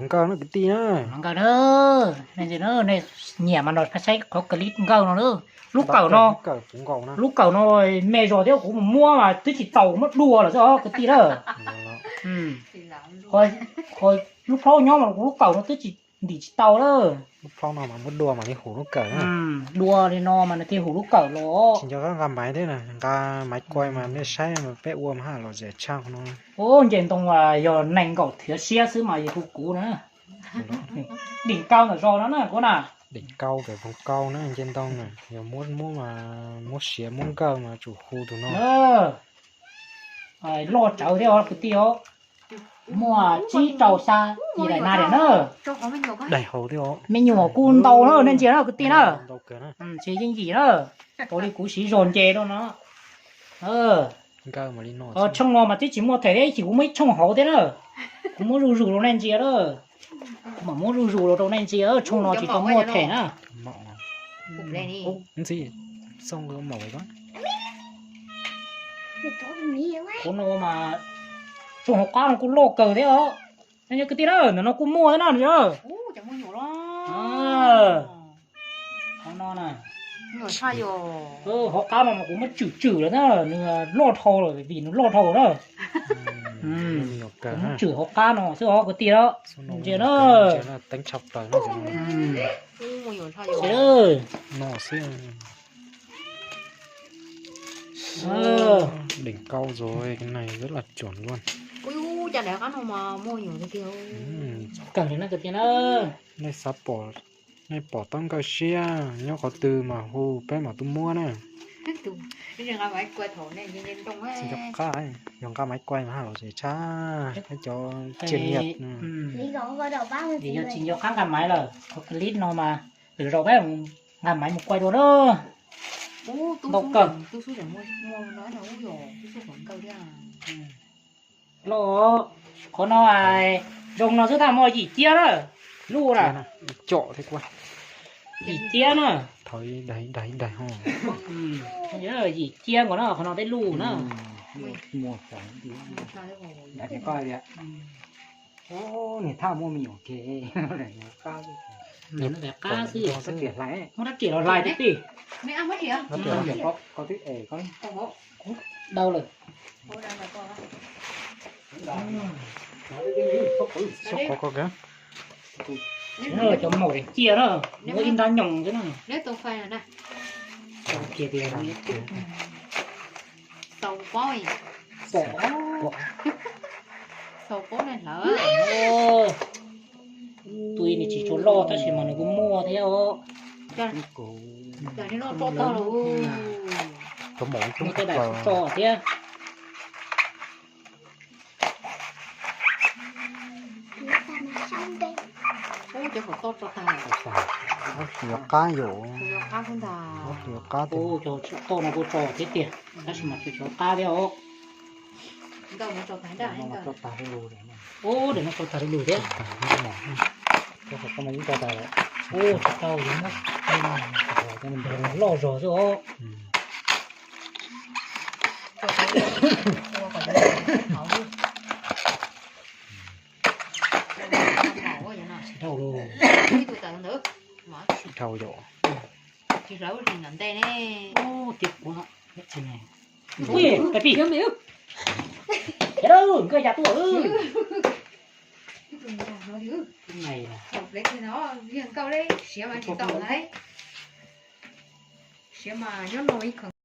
Nkawj no kwv tij na. Nkawj na, nej nyiam mas los saib qhov clip nkawj no na. Lub kawm no, lub kawm no me zog thiab, kuv mus muab mas twb tsis tau, muab dua lawm xwb os kwv tij na. Lub plaub nyob mas kuv lub kawm no twb tsis ntim tsis tau lawm. Lub plaub no mas muab dua mam li hum lub kawm na. Dua li no mas nws thiaj hum lub kawm los. Tsis nco qab nqa maiv thiab na, nqa maiv kuai mas nej saib mas peb ua mas haj lom zem tshaj qhov no. Ub, nce ntoo yog nees nkaum thiav siab xwb mas yus hu kuv na. Đỉnh cao ntawm zos no na kuv na. Đỉnh cao pem Voos Kauj na, nce ntoo na, yog muab muab mas muab siav muab nkawj mas tsum hu tus no. Loj tsawv thiab os kwv tij os. Muaj tsib rau xya yim daim na diam na. Daim hauv thiab os. Me nyuam kuj ntau na nej ntsia na kwv tij na. Tsis yeej yim na. Tau li kuv siv zog nce rau no. Tshooj no mas twb tsis muaj them thiab, ib chim kuv muaj ib tshooj hauv thiab na. Kuv muab zuj zus rau nej ntsia na. Kuv mam muab zuj zus rau nej ntsia, tshooj no tsis tau muaj them na. Kuv no mas tshooj hauv qab no kuj loj kawg thiab os. Nej kwv tij na, ntawm no kuj muaj thiab na. Qhov no na, hauv qab no mas kuv muab tswm tswm lawm na, nws loj dhau lawm vim nws loj dhau na. Kuv muab tswm hauv qab no xwb os kwv tij na. Ntsia na. Đỉnh cao rồi, cái này rất là chuẩn luôn. Kawg li na kwv tij na. Nej xav pom, nej pom tau nkawj siab nyob qhov twg mas hu peb mam tuaj muab na. Tsis nco qab, yog nqa maiv kuai mas haj lom zem tshaj, peb cov tsiaj niam. Vim yog tsis nco qab nqa maiv lawm, qhov clip no mas lwm zaus peb nqa maiv mus kuaj dua na. Ntau kawg. Loj, qhov no zoo no xwb tab muaj yim ciab na. Lub na. Yim ciab na. Yim ciab nkaus na, qhov no tej lub na. Niam thaj muaj me nyuam ke, qab xwb, muab rab riam los hlais tij tij. Dau lawm. Cov maum daim ciaj na, muab ib nrab nyoos xwb na. Kiag tias tui nws tsis tshua loj tab sis mas nws kuj muaj thiab os. Muaj tej daim kuj tso thiab. Cov qab yom. Cov qab, toj no kuj tso thiab tiag, tab sis mas tsis tshua qab thiab os. Ub, daim no tso tag lug thiab. Ub, tsis tau, loj zog xwb os. Dhau lawm. Dhau yom. Ub, tiag kuv. Ui, pais pij. Nkawj ya tuaj. Siav mas nyob no ib khoom.